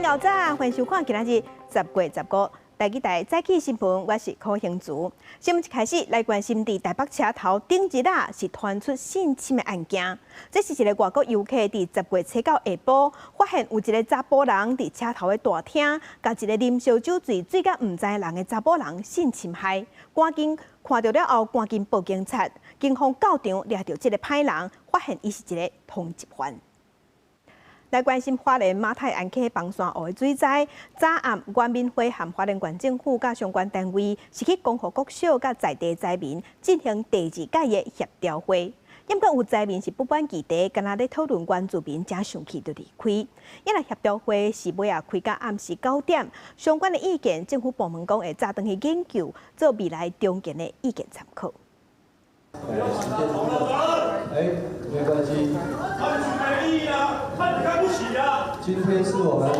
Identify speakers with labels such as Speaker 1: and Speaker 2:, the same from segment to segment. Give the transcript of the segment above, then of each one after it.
Speaker 1: 𠢕早，歡迎收看今仔日10月15台語台早起新聞，我是柯興竹。新聞一開始來關心，佇台北車頭頂日啊，是傳出性侵的案件。這是一个外國遊客佇10月初九下晡，發現有一个查埔人佇車頭的大廳，共一个啉燒酒醉醉甲毋知人的查某人性侵害。趕緊看著了後，趕緊報警察，警方到場掠著這个歹人，發現伊是一个通緝犯。來關心花蓮馬太鞍溪枋山湖的水災，昨暗原民會和花蓮縣政府佮相關單位是去光復國小佮在地災民進行第二屆的協調會。毋過有災民是不滿議題，敢若咧討論原住民，誠生氣就離開。因為協調會是尾仔開到暗時9點，相關的意見，政府部門講會早轉去研究，做未來重建的意見參考。
Speaker 2: 哎，沒關係。今天是我們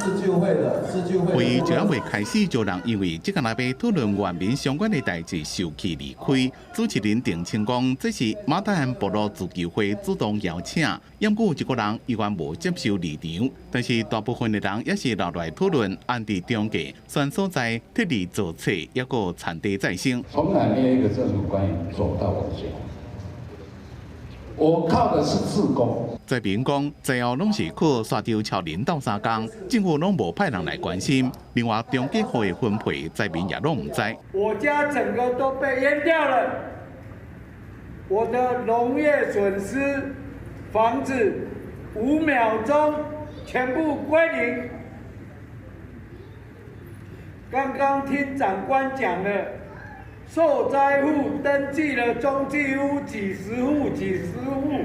Speaker 2: 自救會的自救會。
Speaker 3: 會議就猶未開始，就有人因為這個若欲討論原民相關的代誌受氣離開。主持人澄清講，這是馬太鞍部落自救會主動邀請，毋過有一個人依然無接受離場，但是大部分的人也是留來討論安置重建、選所在、撤離造冊，抑閣產地再生。
Speaker 4: 從來沒有一個政府官員走到我家。我靠的是志工。
Speaker 3: 災民講，災後攏是靠沙洲抾人鬥相共，政府攏無派人來關心。另外，重建戶的分配，災民也攏毋知。
Speaker 5: 我家整個都被淹掉了，我的農業損失，房子5秒鐘全部歸零。剛剛聽長官講了，受災戶登記了中繼屋幾十戶、幾十戶，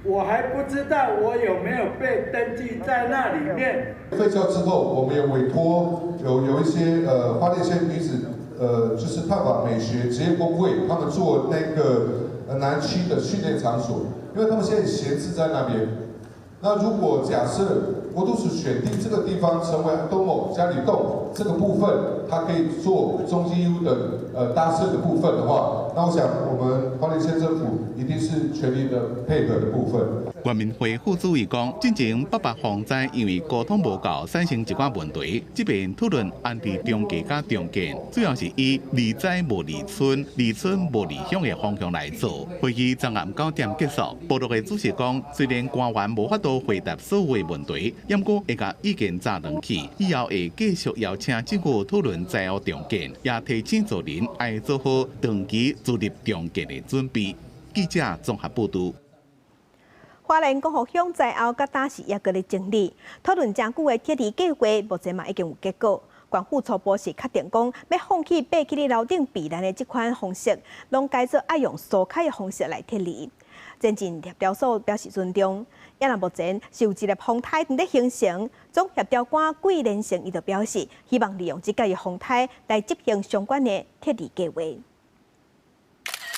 Speaker 5: 我還不知道我有沒有被登記在那裡面。
Speaker 6: 廢校之後，我們也委託有一些花蓮縣女子就是探訪美學職業工會，他們做那個南區的訓練場所，因為他們現在閒置在那邊。那如果假設國土署選定這個地方成為東某嘉里洞這個部分，它可以做中繼屋的搭設的部分的話，那我想我們花蓮縣政府一定是全力的配合的部分。
Speaker 3: 原民會副主委講，進前八八風災因為溝通無夠，產生一寡問題。這邊討論安置重建佮重建，主要是以離災無離村、離村無離鄉的方向來做。會議昨暗9點結束，部落的主席講，雖然官員無法度回答所有的問題，毋過會共意見載轉去，以後會繼續邀請政府討論災後重建，也提醒族人愛做好長期住入重建的準備。記者綜合報導。
Speaker 1: 花蓮光復鄉災後佮今時猶閣咧整理，討論誠久的撤離計劃，目前嘛已經有結果。縣府初步是確定講，欲放棄爬起佇樓頂避難的這款方式，攏改做愛用疏開的方式來撤離。前進協調所表示尊重，猶若目前是有一个風颱佇咧形成，總協調官桂連成伊就表示，希望利用這個風颱來執行相關的撤離計劃。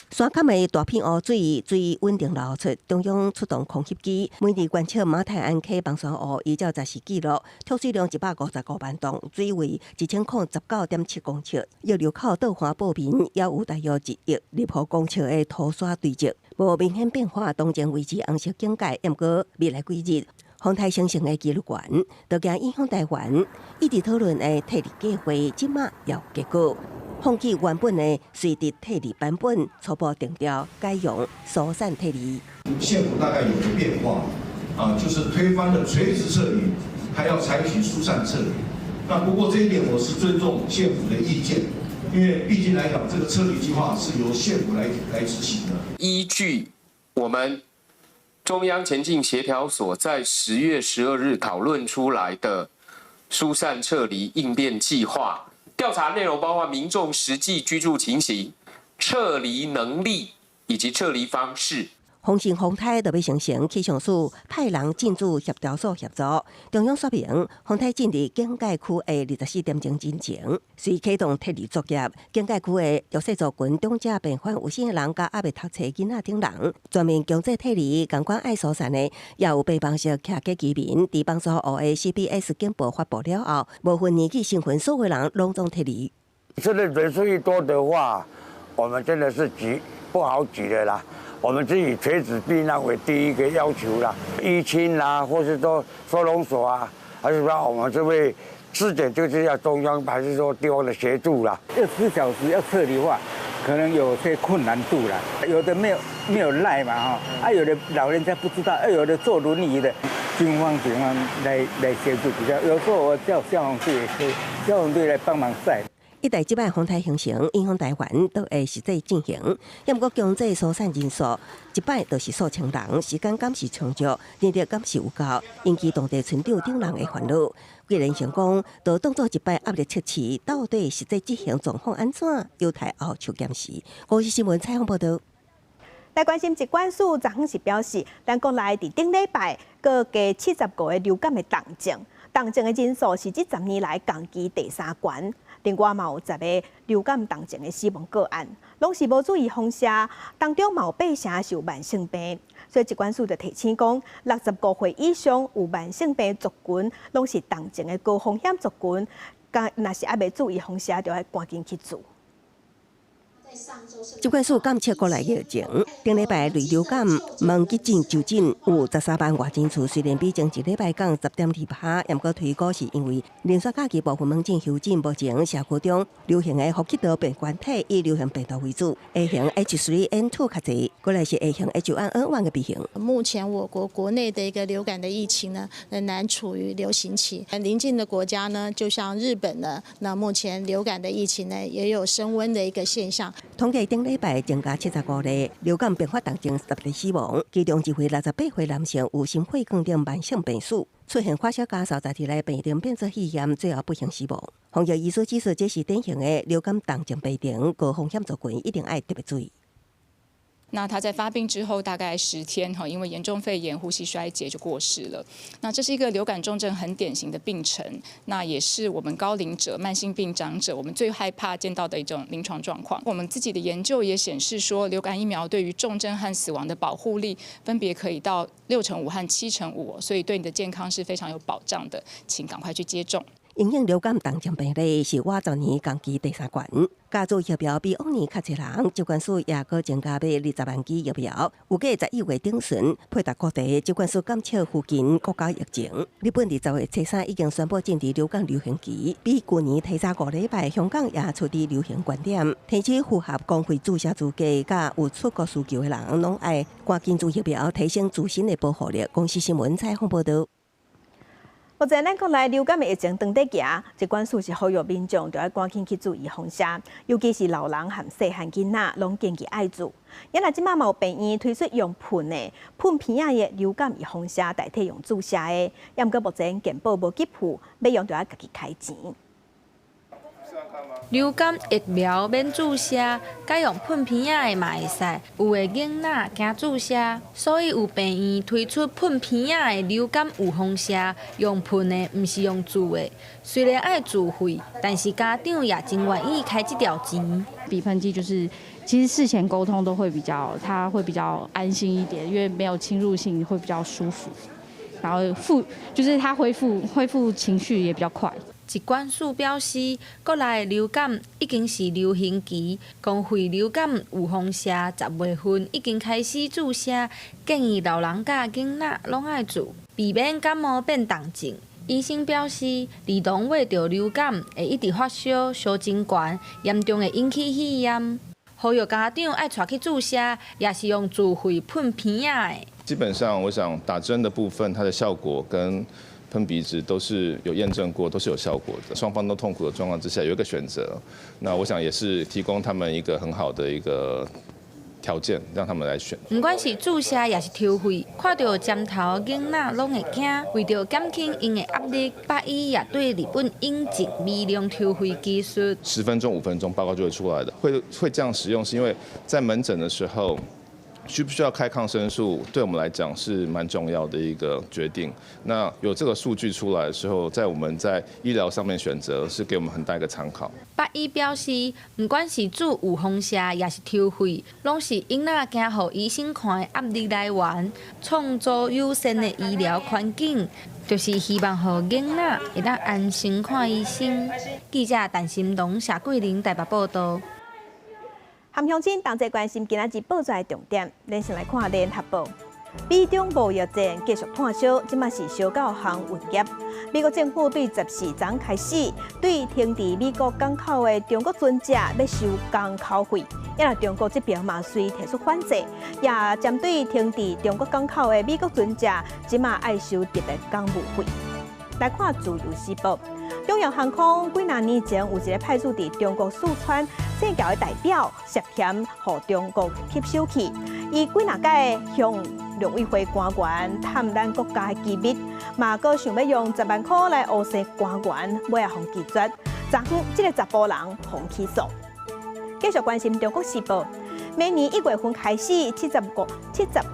Speaker 7: 山崁的大片湖水水穩定流出，中央出動空翕機，每日觀測馬太鞍溪枋山湖，依照實時記錄，蓄水量155萬噸，水位1019.7公尺，溢流口倒岸報民也有大約1億立方公尺的土沙堆積，無明顯變化，當前維持紅色警戒。毋過未來幾日，風颱生成的幾率懸，都驚影響台灣。一直討論的撤離計劃，這馬有結果。放棄原本的垂直撤離版本，初步定調改用疏散撤離。
Speaker 8: 縣府大概有個變化，啊，就是推翻了垂直撤離，還要採取疏散撤離。那不過這一點我是尊重縣府的意見，因為畢竟來講，這個撤離計劃是由縣府來執行的。
Speaker 9: 依據我們中央前進協調所在10月12日討論出來的疏散撤離應變計劃。調查內容包括民眾實際居住情形、撤離能力以及撤離方式。
Speaker 7: 風神風颱就欲生成，氣象署派人進駐協調所協助。中央說明，風颱進入警戒區的24點鐘之前，隨啟動撤離作業。警戒區的弱勢族群、長者病患、有生的人佮猶未讀冊囡仔等人，全面強制撤離。仝款愛疏散的，也有被綁式客家居民。佇枋山湖的 CBS 警報發布了後，無分年紀身份，所有人攏總撤離。
Speaker 10: 真的人數一多的話，我們真的是擠不好擠的啦。
Speaker 5: 我們是以垂直避難為第一個要求啦，淤青啦，或是說收容所啊，還是說我們這邊試點就是要中央還是說地方的協助啦。
Speaker 10: 24小時要撤離的話，可能有些困難度啦。有的沒有 LINE 嘛，哈，啊，有的老人家不知道，啊，有的坐輪椅的，軍方警方來協助比較。有時候我叫消防隊也可以，消防隊來幫忙載。
Speaker 7: 一旦這擺風台形成，影響台灣都會實際進行。也毋過強制疏散人數一擺就是數千人，時間敢是充足，人力敢是有夠，引起當地村長等人的煩惱。既然成功，就當做一擺壓力測試，到底實際執行狀況按怎，有待後續檢視。公視新聞採訪報導。
Speaker 1: 來關心疾管署昨昏是表示，咱國內佇頂禮拜閣加75個流感的重症，重症的人數是這10年來同期第三懸。另外嘛有十个流感重症的死亡個案，攏是無注預防射，當中嘛有八成是有慢性病，所以疾管署就提醒講，65歲以上有慢性病族群，攏是重症的高風險族群，若是猶未注預防射，就愛趕緊去注。
Speaker 7: 疾管署監測國內疫情，頂禮拜類流感問急診就診有13萬外人次，雖然比前一禮拜降10.2%，毋過推估是因為連續假期部分門診休診，目前社區中流行的呼吸道病原體以流行病毒為主，A 型 H3N2 較濟，過來是 A 型 H1N1 的鼻型。
Speaker 11: 目前我國國內的一個流感的疫情呢，仍然處於流行期。鄰近的國家呢，就像日本呢，那目前流感的疫情呢，也有升溫的一個現象。
Speaker 7: 統計頂禮拜增加75例流感併發重症十例死亡，其中一位68歲男性有心血管等慢性病史，出現發燒咳嗽，10日內病情變做肺炎，最後不幸死亡。防疫醫師指出，這是典型的流感重症病程，高風險族群一定愛特別注意。
Speaker 12: 那他在發病之後大概10天哈，因為嚴重肺炎、呼吸衰竭就過世了。那這是一個流感重症很典型的病程，那也是我們高齡者、慢性病長者我們最害怕見到的一種臨床狀況。我們自己的研究也顯示說，流感疫苗對於重症和死亡的保護力分別可以到6成5和7成5，所以對你的健康是非常有保障的，請趕快去接種。
Speaker 7: 因應流感重症病例是倚十年同期第三懸，加注疫苗比往年較濟人，疾管署也閣增加買20萬劑疫苗，預計11月頂旬配合各地疾管署監測附近國家疫情。日本佇10月初三已經宣布進入流感流行期，比舊年提早5禮拜，香港也處佇流行高點。提醒符合公費注射資格佮有出國需求的人，攏愛趕緊注疫苗，提升自身的保護力。公視新聞採訪報導。
Speaker 1: 目前咱國內流感的疫情當咧行，疾管署是呼籲民眾著愛趕緊去注預防射，尤其是老人和細漢囡仔，攏建議愛注。也若這馬嘛有病院推出用噴的噴鼻仔的流感預防射代替用注射的，也毋過目前健保無給付，欲用著愛家己開錢。
Speaker 13: 流感疫苗免注射，改用噴鼻仔的嘛會使。有的囡仔驚注射，所以有病院推出噴鼻仔的流感預防射，用噴的，毋是用注的。雖然愛自費，但是家長也真願意開這條錢。
Speaker 14: 鼻噴劑就是，其實事前溝通都會比較，他會比較安心一點，因為沒有侵入性，會比較舒服。然後復就是他恢復情緒也比較快。
Speaker 13: 疾管署表示，國內流感已經是流行期，公費流感預防射10月份已經開始注射，建議老人佮囡仔攏愛注，避免感冒變重症。醫生表示，兒童患著流感會一直發燒、燒真懸，嚴重會引起肺炎。呼籲家長愛帶去注射，也是用自費噴鼻仔的。
Speaker 15: 基本上，我想打針的部分，它的效果跟噴鼻子都是有驗證過，都是有效果的。雙方都痛苦的狀況之下，有一個選擇，那我想也是提供他們一個很好的一個條件，讓他們來選。
Speaker 13: 毋管是注射抑是抽血，看著針頭，囡仔攏會驚。為著減輕𪜶的壓力，百醫也對日本引進微量抽血技術。
Speaker 15: 10分鐘、5分鐘報告就會出來的。會這樣使用，是因為在門診的時候，需不需要開抗生素，對我們來講是蠻重要的一個決定。那有這個數據出來的時候，在我們在醫療上面選擇，是給我們很大一個參考。
Speaker 13: 百醫表示，毋管是注預防射，抑是抽血，攏是囡仔驚予醫生看的壓力來源，創造友善的醫療環境，就是希望予囡仔會當安心看醫生。記者陳新龍、謝桂玲台北報道。
Speaker 1: 和鄉親同齊關心今仔日報紙的重點，咱先來看聯合報。美中貿易戰繼續炭燒，這馬是燒到航運業。美國政府對14昨開始，對停佇美國港口的中國船隻欲收港口費。也若中國這邊嘛隨提出反制，也針對停佇中國港口的美國船隻，這馬愛收特別港務費。來看自由時報，中央航空幾若年前有一个派駐佇中國四川政僑的代表涉嫌予中國吸收去，伊幾若擺向陸委會官員探咱國家的機密，嘛閣想欲用10萬箍來烏生官員，尾仔予拒絕。昨昏，這个查埔人予起訴。繼續關心中國時報，每年1月份開始，70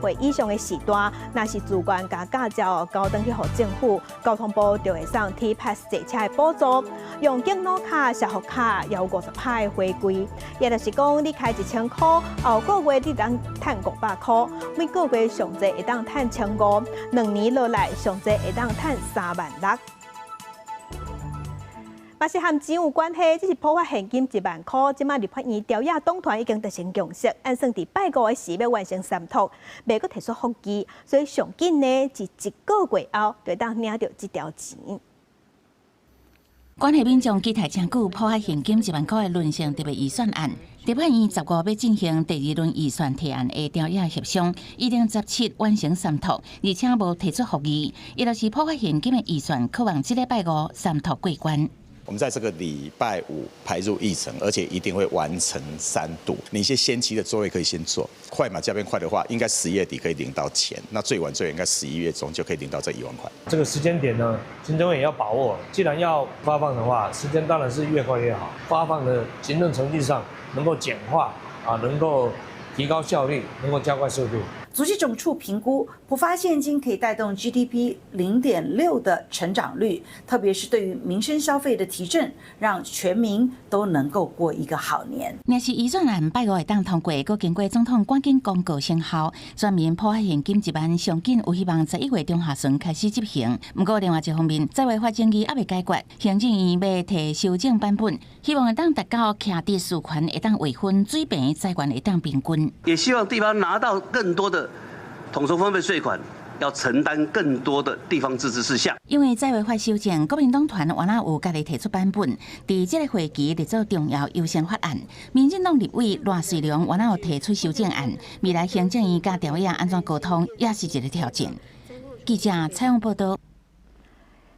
Speaker 1: 歲以上的序大，若是自願共駕照交轉去予政府，交通部就會送 T-Pass 坐車的補助，用敬老卡、社福卡，也有50趴的回饋。也就是講，你開1000箍，後個月你當趁500箍，每個月上濟會當趁1500，2年落來上濟會當趁3萬6。嘛是和錢有關係，這是普發現金1萬箍。這馬立法院朝野黨團已經達成共識，按算佇拜五的時欲完成三讀，袂閣提出覆議，所以上緊呢，是一個月後就會當領著這條錢。
Speaker 16: 關係民眾期待誠久，普發現金1萬箍的輪性特別預算案，立法院15欲進行第二輪預算提案的朝野協商，預定17完成三讀，而且無提出覆議，也就是普發現金的預算，可望這禮拜五三讀過關。
Speaker 17: 我們在這個禮拜五排入議程，而且一定會完成三讀。你一些先期的作業可以先做，快馬加鞭快的話，應該10月底可以領到錢。那最晚最晚應該11月中就可以領到這1萬塊。
Speaker 18: 這個時間點呢，行政院也要把握。既然要發放的話，時間當然是越快越好。發放的行政程序上能夠簡化啊，能夠提高效率，能夠加快速度。
Speaker 19: 主計總處評估，普發現金可以帶動 GDP 0.6的成長率，特別是對於民生消費的提振，讓全民都能夠過一個好年。
Speaker 16: 若是預算案拜五會當通過，閣經過總統趕緊公告生效，全民普發現金一萬，上緊有希望11月中下旬開始執行。毋過另外一方面，債務法爭議猶未解決，行政院欲提修正版本，希望會當達到徛佇事權會當劃分，水平資源會當平均。
Speaker 20: 也希望地方拿到更多的統籌分配稅款，要承擔更多的地方自治事項。
Speaker 16: 因為債務法修正，國民黨團原來有家己提出版本，佇這個會期列做重要優先法案。民進黨立委賴瑞隆原來有提出修正案，未來行政院佮朝野按怎溝通，也是一個挑戰。記者採訪報道。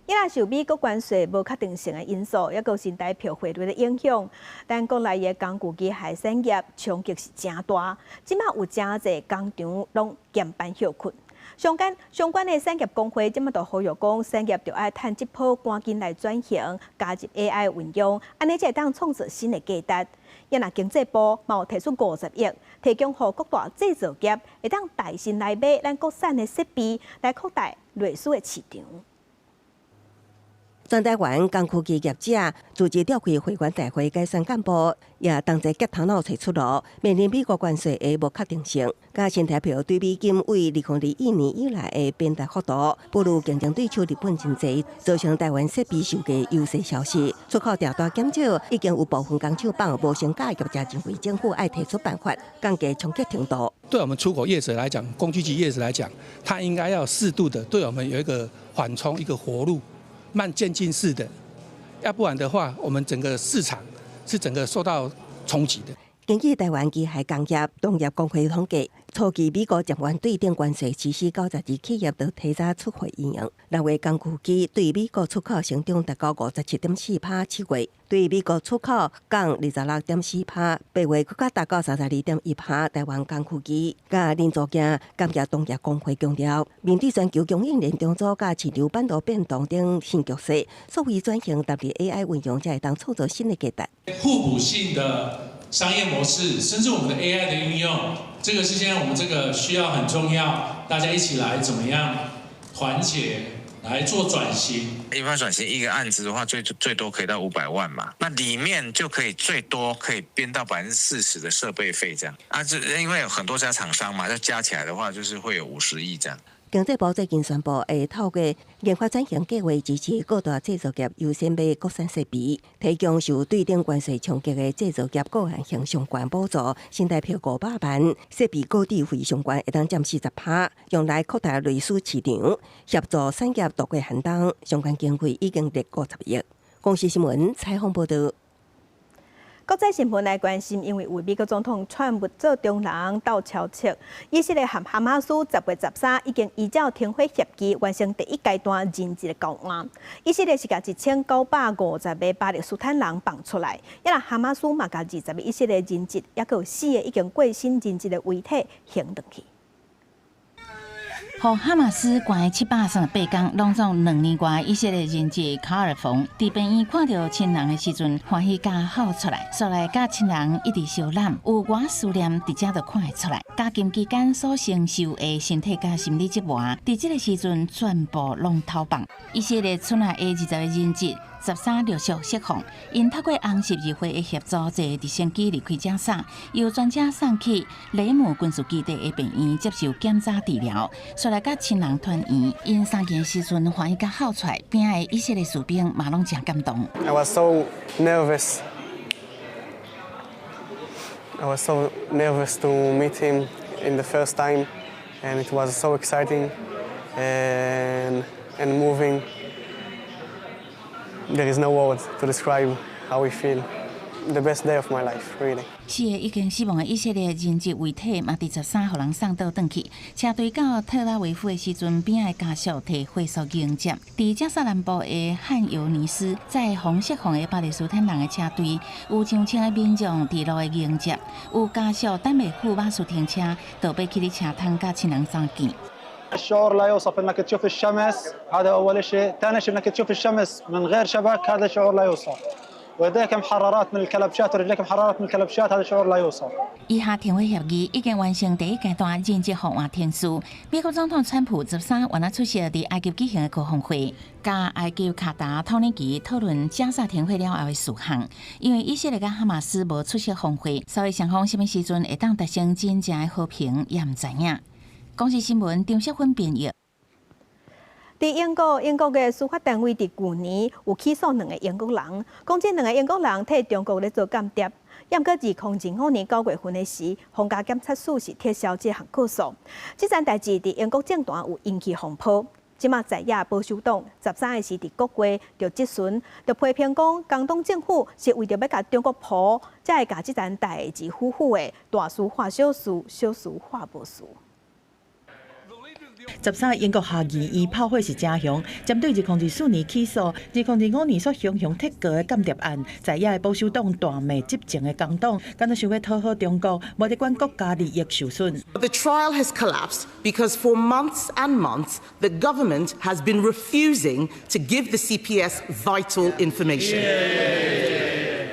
Speaker 1: 也若受美國關稅無確定性的因素，抑閣新台票匯率的影響，咱國內的工具機械產業衝擊是誠大。這馬有誠濟工廠攏減班歇睏。相關的產業工會這馬就呼籲講，產業著愛趁這波趕緊來轉型，加入 AI 運用，按呢才會當創造新的價值。也若經濟部嘛有提出50億，提供予各大製造業，會當帶薪來買咱國產的設備，來擴大內需的市場。
Speaker 7: 全台灣工具機業者組織召開會員大會，改選幹部也同齊結頭腦揣出路，面臨美國關稅的無確定性，佮新台票對美金為2021年以來的貶值幅度，不如競爭對手日本真濟，造成台灣設備售價優勢消失，出口訂單減少，已經有部分工廠放無薪假業者認為政府愛提出辦法降低衝擊程度。
Speaker 21: 對我們出口業者來講，工具機業者來講，他應該要適度的對我們有一個緩衝，一個活路。慢漸進式的，要不然的話，我們整個市場是整個受到衝擊的。
Speaker 7: 根據台灣機械工業同業公會統計，初期美國十萬對等關稅實施92企業都提早出貨經營。6月工具機對美國出口成長達到57.4%，7月對美國出口降26.4%，8月閣較達到32.1%。台灣工具機佮零組件工業同業公會強調，面對全球供應鏈重組佮市場版圖變動等新局勢，數位轉型特別 AI 運用，才會當創造新的價值。
Speaker 22: 互補性的商業模式，甚至我們的 AI 的運用，這個是現在我們這個需要很重要，大家一起來怎麼樣團結來做轉型。
Speaker 23: 一般轉型一個案子的話，最最多可以到500萬嘛，那裡面就可以最多可以變到40%的設備費這樣。啊，這因為有很多家廠商嘛，就加起來的話，就是會有50億這樣。
Speaker 7: 經濟部最近宣布，會透過研發轉型計劃支持各大製造業優先買國產設備，提供受對等關稅衝擊的製造業各項型相關補助，新台票500萬，設備購置費相關會當減40%，用來擴大內需市場，協助產業渡過寒冬。相關經費已經列50億。公視新聞採訪報道。
Speaker 1: 國際新聞來關心，因為有美國總統川普做中人鬥超策，以色列和哈馬斯10月13已經依照停火協議完成第一階段人質的交換。以色列是共1950個巴勒斯坦人放出來，抑若哈馬斯嘛共20個以色列人質，抑閣有四個已經過身人質的遺體還轉去。
Speaker 16: 予哈馬斯關738天，攏總2年外，以色列人質卡爾馮佇病院看著親人的時陣，歡喜共哭出來，紲來佮親人一直相攬，有偌思念佇遮就看會出來。監禁期間所承受的身體佮心理折磨，佇這个時陣全部攏偷放。以色列賰來的20個人質13陸續釋放，𪜶透過紅十字會的協助，坐直升機離開加沙，由專車送去雷姆軍事基地的病院接受檢查治療，紲來佮親人團圓。𪜶相見時陣歡喜共哭出來，邊仔的以色列士兵嘛攏誠感動。
Speaker 2: I was so nervous. I was so nervous to meet him in the first time, and it was so exciting and moving. There is no words to describe how we feel. The best day of my life, really.
Speaker 16: 四个已經死亡的以色列人質遺體嘛，佇13予人送倒轉去。車隊到特拉維夫的時陣，邊仔的家屬提火速迎接。佇加沙南部的漢尤尼斯，載予釋放的巴勒斯坦人的車隊，有上千的民眾佇路的迎接，有家屬等袂赴馬斯停車，就欲去佇車窗佮親人相見。
Speaker 4: الشعور لا يوصف، انك تشوف الشمس، هذا اول شيء. ثاني شيء، انك تشوف الشمس من غير شبك، هذا شعور لا يوصف. وايديك محررات من الكلبشات ورجليك محررات من الكلبشات، هذا شعور لا يوصف.
Speaker 16: 以哈停火協議已經完成第一階段人質互換程序。美國總統川普13晚仔出席佇埃及舉行的高峰會，佮埃及、卡達、土耳其討論加沙停火了後的事項。因為以色列佮哈馬斯無出席峰會，所以雙方啥物時陣會當達成真正的和平，也毋知影。公視新聞張淑芬編譯。
Speaker 1: 佇英國，英國的司法單位佇舊年有起訴兩个英國人，講這兩个英國人替中國咧做間諜。毋過2025年9月份的時，皇家檢察署是撤銷這項告訴。這件代誌佇英國政壇有引起風波。這馬在野保守黨13的時佇國會就質詢，就批評講工黨政府是為著欲共中國抱，才會共這件代誌夫婦的大事化小事，小事化無事。
Speaker 6: 13英國下議院炮火是誠雄，針對2024年起訴，2025年煞雄雄撤告的間諜案，在野的保守黨大罵執政的工黨，敢若想欲討好中國，無咧管國家利益受損。
Speaker 24: The trial has collapsed because for months and months the government has been refusing to give the CPS vital information.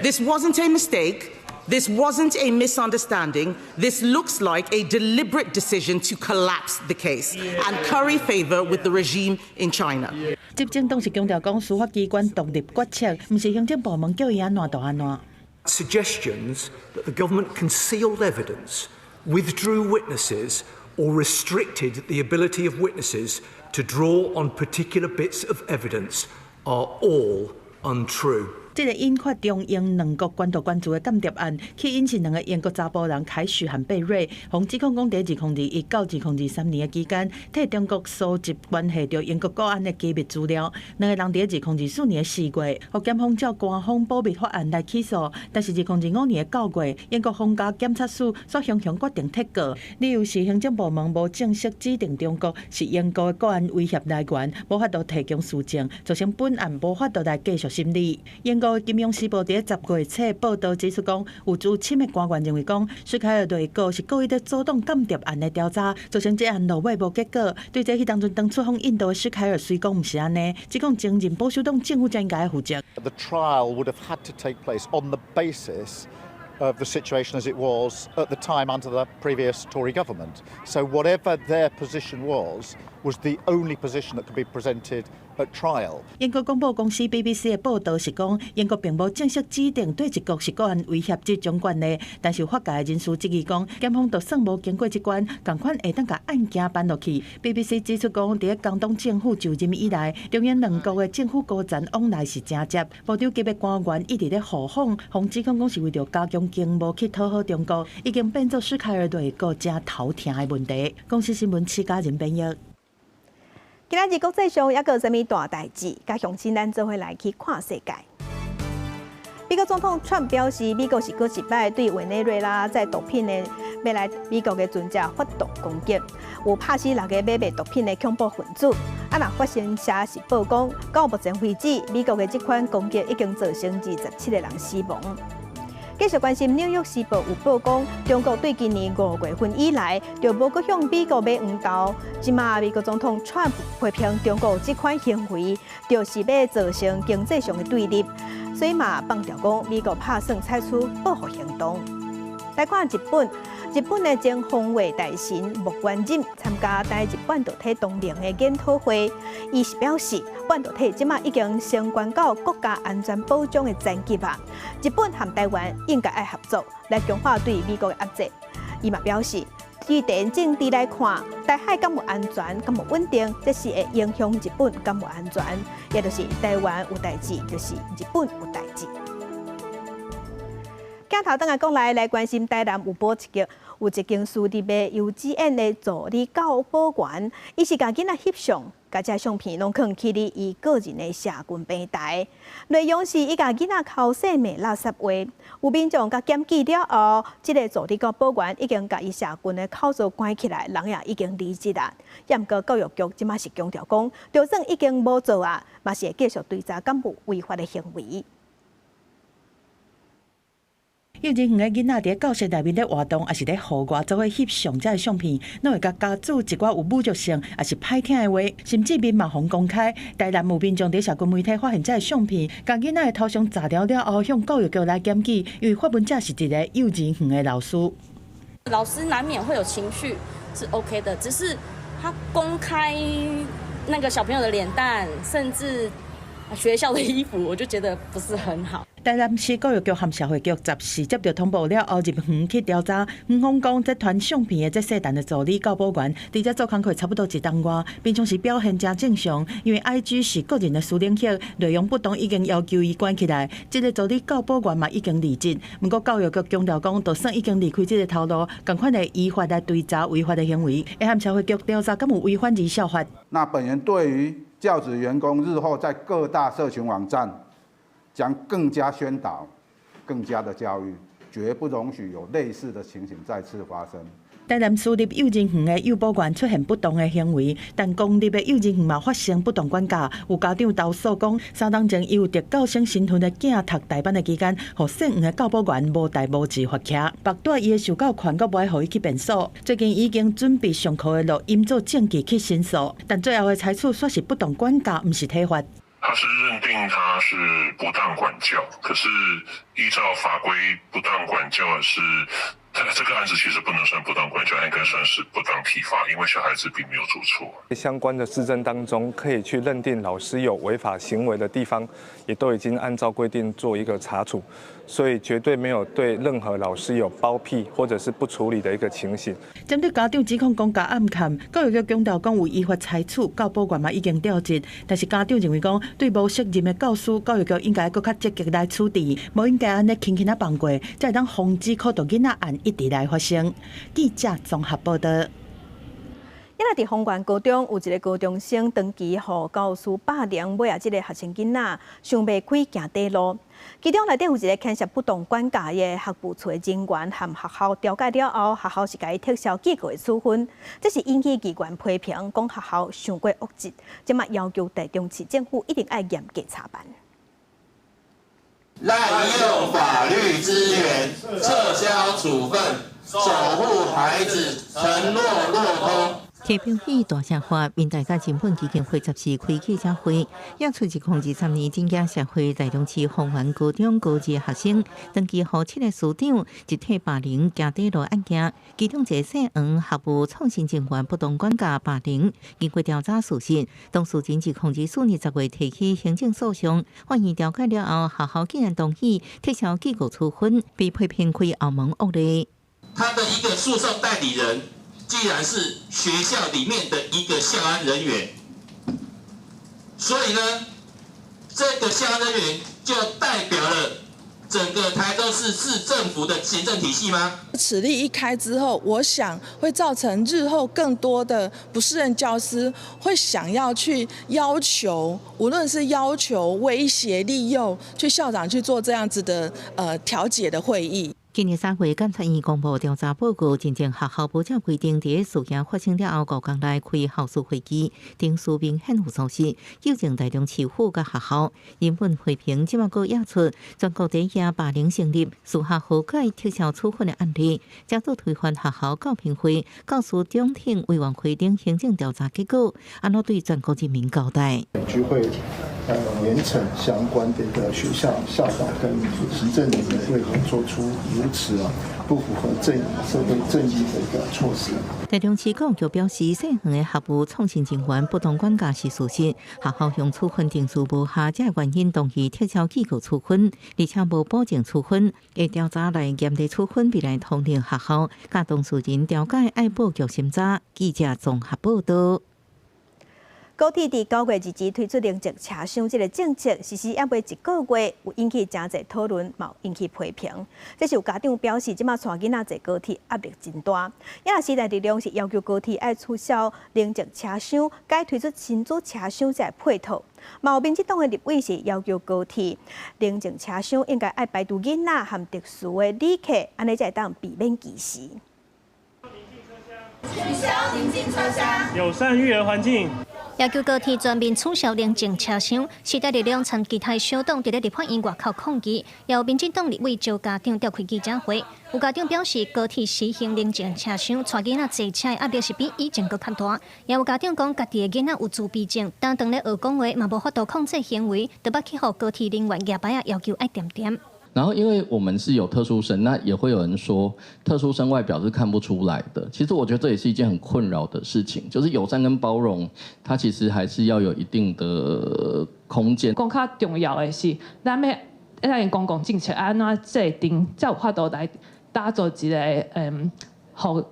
Speaker 24: This wasn't a mistake. This wasn't a misunderstanding. This looks like a deliberate decision to collapse the case and curry favor with the regime in China.
Speaker 6: 執政黨是強調講，司法機關獨立決策，毋是行政部門叫伊按怎就按怎。
Speaker 25: Suggestions that the government concealed evidence, withdrew witnesses, or restricted the ability of witnesses to draw on particular bits of evidence are all untrue.
Speaker 6: 這个引發中英兩國高度關注的間諜案，起因是兩个英國查埔人凱許和貝瑞，予指控講佇2021到2023年的期間，替中國搜集關係著英國國安的機密資料。兩个人佇2024年4月，予檢方照官方保密法案來起訴，但是2025年9月，英國皇家檢察署煞雄雄決定撤告，理由是行政部門無正式指定中國是英國的國安威脅來源，無法度提供事證，造成本案無法度來繼續審理。英國金融時報佇10月初報導指出，講有資深的官員認為講，史凱爾內閣是故意咧阻擋間諜案的調查，造成這案落尾無結果。對這彼當陣當出訪印度的史凱爾雖講毋是按呢，只講前任保守黨政府才應該負責。
Speaker 26: The trial would have had to take place on the basis of the situation as it was at the time under the previous Tory government. So whatever their position was was the only position that could be presented at trial.
Speaker 6: 英國廣播公司 BBC 的報導是講，英國並無正式指定佗一國是國安威脅這種關係，但是法界人士質疑講，檢方就算無經過這關，仝款會當共案件辦落去。BBC 指出講，佇咧工黨政府就任以來，中英兩國的政府高層往來是誠濟，部長級的官員一直咧互訪，予指控講是為著加強經貿去討好中國，已經變做史凱爾內閣誠頭疼的問題。公視新聞施嘉仁編譯。
Speaker 1: 今仔日國際上猶閣有啥物大代誌？佮鄉親咱做伙來去看世界。美國總統川普表示，美國是閣一擺對委內瑞拉在毒品的欲來美國的船隻發動攻擊，有拍死六个買賣毒品的恐怖分子。啊，若法新社是報講，到目前為止，美國的這款攻擊已經造成27個人死亡。繼續關心《紐約時報》有報講，中國對今年5月份以來，就無閣向美國買黃豆。這馬美國總統川普批評中國這款行為，就是欲造成經濟上的對立，所以嘛放調講美國拍算採取報復行動。來看日本，日本的前防衛大臣木原稔參加台日半導體同盟的研討會，伊是表示，半導體這馬已經升懸到國家安全保障的層級啊！日本和台灣應該愛合作來強化對美國的壓制。伊嘛表示，以地緣政治來看，台海敢有安全，敢有穩定，這是會影響日本敢有安全，也就是台灣有代誌，就是日本有代誌。鏡頭轉來國內來關心台南有報一個有一間私立的幼稚園的助理教保員，伊是共囡仔翕相，共這相片攏囥佇咧伊個人的社群平台。內容是伊共囡仔口說罵垃圾話，有民眾共檢舉了後，這个助理教保員已經共伊社群的號數關起來，人也已經離職啦。毋過教育局這馬是強調講，就算已經無做啊，嘛是會繼續追查敢有違法的行為。
Speaker 6: 幼稚園的囡仔佇教室內面咧活動，抑是咧戶外做伙翕相，這个相片，攏會共加注一寡有侮辱性，抑是歹聽的話，甚至面嘛予公開。台南有民眾佇社群媒體發現這个相片，共囡仔的頭像齧掉了後，向教育局來檢舉，因為發文者是一个幼稚園的老師。
Speaker 3: 老師難免會有情緒，是 OK 的，只是他公開那個小朋友的臉蛋，甚至學校的衣服，我就覺得不是很好。
Speaker 6: 台南市教育局和社會局14接到通報了後，入園去調查。園方講，這傳相片的這姓陳的助理教保員，佇遮做工課差不多一冬外，平常時表現誠正常。因為 IG 是個人的私領域，內容不當已經要求伊關起來。這个助理教保員嘛已經離職。毋過教育局強調講，就算已經離開這个頭路，仝款會依法來追查違法的行為，會和社會局調查敢有違反兒少法。
Speaker 5: 那本人對於教職員工日後在各大社群網站，將更加宣導，更加的教育，絕不容許有類似的情形再次發生。
Speaker 6: 台南私立幼稚園的幼保員出現不當的行為，但公立的幼稚園嘛發生不當管教。有家長投訴講，3冬前伊有特教生身份的囝讀大班的期間，予姓黃的教保員無代無誌罰徛，縛斷伊的受教權，閣無愛予伊去便所。最近已經準備上課的錄音做證據去申訴，但最後的裁處卻是不當管教，毋是體罰。
Speaker 8: 他是認定他是不當管教，可是依照法規，不當管教是，這個案子其實不能算不當管教，應該算是不當體罰，因為小孩子並沒有做錯。
Speaker 9: 相關的事證當中，可以去認定老師有違法行為的地方，也都已經按照規定做一個查處，所以絕對沒有對任何老師有包庇或者是不處理的一個情形。
Speaker 6: 針對家長指控講共暗崁，教育局強調講有依法裁處，教保員嘛已經調職，但是家長認為講對無責任的教師，教育局應該閣較積極來處置，無應該按呢輕輕仔放過，才會當防止苦毒囡仔案一直來發生。記者綜合報道。
Speaker 1: 今仔佇豐原高中有一个高中生長期予教師霸凌，尾仔這个學生囡仔想袂開行短路。其中內底有一个牽涉不當管教的學務處的人員和學校調解了後，學校是共伊撤銷警告的處分，這是引起議員批評，講學校傷過惡質，這馬要求台中市政府一定愛嚴格查辦。
Speaker 10: 濫用法律資源，撤銷處分，守護孩子，承諾落空。
Speaker 11: 提標起大聲話，民代佮人本基金會十四開記者會，指出2023年整間社會台中市豐原高中高二學生長期予七个師長集體霸凌行短路案件，其中一个姓黃學務創新人員不當管教霸凌，經過調查屬實，當事人2004年10月提起行政訴訟，法院調解了後，學校竟然同意撤銷記過處分，被批評開後門惡例。
Speaker 10: 他的一個訴訟代理人，既然是學校裡面的一個校安人員，所以呢，這個校安人員就代表了整個台中市市政府的行政體系嗎？
Speaker 12: 此例一開之後，我想會造成日後更多的不適任教師會想要去要求，無論是要求、威脅、利誘，去校長去做這樣子的調解的會議。
Speaker 11: 今年3月，監察院公布調查報告，真正學校無照規定，佇事件發生了後5工內開校事會議，定書明顯有疏失，糾正台中市府佮學校。人本批評，這馬閣惹出全國第一霸凌成立，私下和解撤銷處分的案例，再度推翻學校教評會、教師中庭委員會等行政調查結果，按怎對全國人民交代？
Speaker 13: 局會嚴懲相關的一個學校校長跟行政人員為何做出如此不符合正社會正義的一個措施。
Speaker 11: 台中市教育局表示，姓黃的學務創新人員不當管教是事實，學校用處分程序無效，這個原因同意撤銷記過處分，而且無保證處分，會調查來嚴厲處分，未來通令學校佮當事人調解愛布局審查。記者綜合報道。
Speaker 1: 高鐵佇9月2日推出寧靜車廂這个政策實施猶未一個月，有引起誠濟討論，嘛有引起批評。這是有家長表示，這馬帶囡仔坐高鐵壓力真大。也若時代力量是要求高鐵愛取消寧靜車廂，改推出親子車廂這个配套。嘛有民進黨的立委是要求高鐵寧靜車廂應該愛排除囡仔和特殊的旅客，按呢才會當避免歧視。
Speaker 14: 取消寧靜車廂，
Speaker 15: 友善育兒環境。
Speaker 17: 要求高鐵全面取消寧靜車廂，時代力量參其他小黨佇咧立法院外口抗議，也有民進黨立委召家長召開記者會。有家長表示，高鐵實行寧靜車廂，帶囡仔坐車的壓力是比以前閣較大。也有家長講，家己的囡仔有自閉症，但當咧學講話嘛無法度控制行為，都捌去予高鐵人員舉牌仔，要求愛恬恬。
Speaker 27: 然後，因為我們是有特殊生，那也會有人說特殊生外表是看不出來的。其實我覺得這也是一件很困擾的事情，就是友善跟包容，它其實還是要有一定的空間。
Speaker 28: 講較重要的是，咱欲咱公共政策按怎制定，才有法度來打造一個予